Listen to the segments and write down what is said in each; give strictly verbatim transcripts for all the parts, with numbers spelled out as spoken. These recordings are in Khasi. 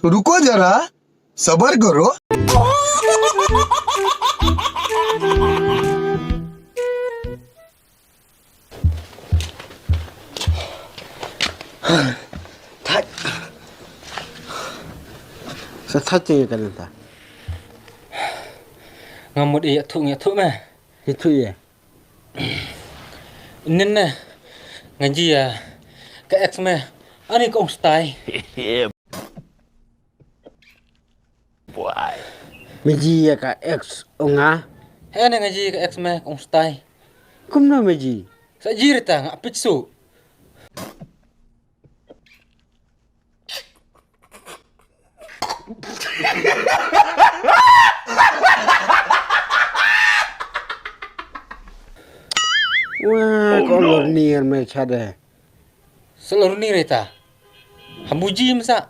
रुको जरा, सबर करो। Thait. Sa thait ïa ka nta. Nga mut ïa thu, ïa thu me. Ïa thu ïa. Nin ne. Nga ji ïa ka ex me. Ani ka ong stai. Me ji ïa ka ex ong nga. He ne nga ji ïa ka ex me ong stai. Kumno me ji? Sa ji rita nga pit su. Wah, ko lor nir me chade. Sa lor nir ita. Habuji masa.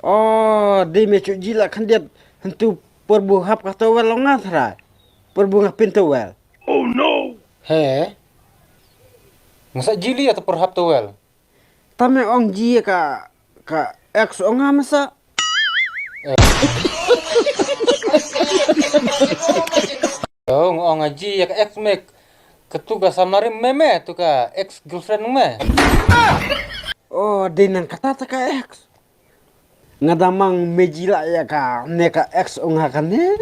Oh, dei me chuh ji la khyndiat. Hyntu por bu hap ka towel ong nga thra. Por bu nga pin towel. Oh no. He. Nga sa ji li ata por hap towel. Tame ong ji ka, ka ex ong nga masa. Ong, ong ji ïa ka ex me. Katu ka samari me me, tu ka ex girlfriend me. Oh, dei nang kata ta ka ex. Nga da mang me ji la ïa ka ne ka ex ong nga ka ne.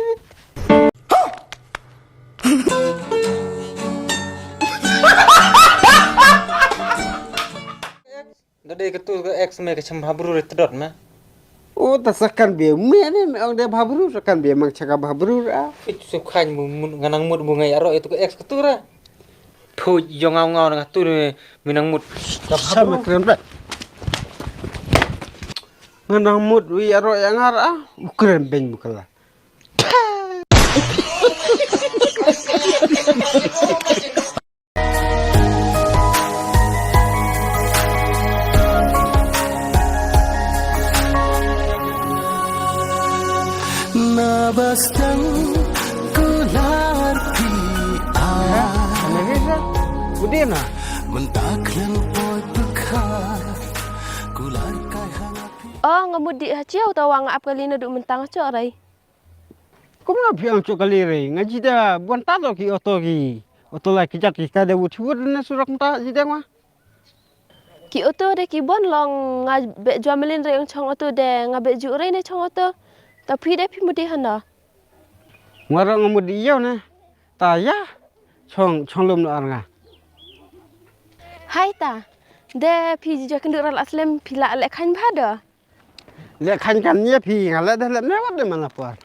Da dei katu ka ex me ka cham habru re tdot me. O ta sakan be me ne me ong de habru sakan be mang chaka habru ra. Itu su khan mu, mu, nga nang mut mu ngai aro itu ka ex katu ra. Phu jong ngau ngau na katu ne me nang mut. Ka habru. Sa me kren ra. Nga nang mut wi aro ïa nga ra. U kren beng mu kala. Na bastang kular pi a. Udah na. Mentaklan poi pekar kular kai hang api. Oh, nga mut di hachiau tawa nga ap kali na du mentang chok rai. Kumno phi ong chok kali re, nga ji da bun ta to ki auto ki. Auto lai ki jat ki ka da wut wut ne surok mta ji da ngwa. Ki auto de ki bun long nga be jua melin re ong chong auto de nga be ju re ne chong auto. Ta phi de phi mudi hana. Ngwa ro nga mudi ïa ne. Ta ïa. Chong, chong lum no ar nga. Hai ta. De phi ji jua kendu ra la slem phi la le khan bha da. Leh khan kan ïa phi nga leh da leh ne wat de man la por.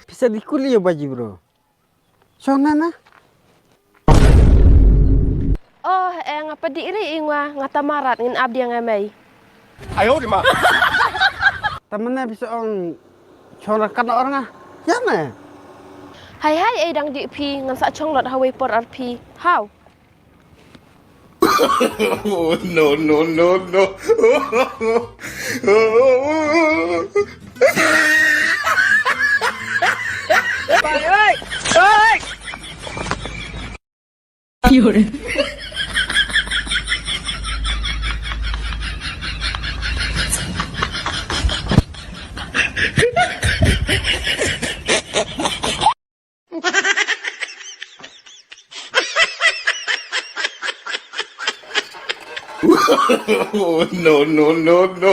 Pisa di kuli ïa baji bro. Chong na na. Oh, eh, nga padi ri i ngwa nga tamarat ngin ap dia ngai mai. Ayo di ma. Tamane bisa ong chong ra kan orang ah. Ya me. Hai hai eh dang di phi ngan sa chong lot hawai por ar phi. How? Oh, no, no, no, no. Oh, no, no, no, no.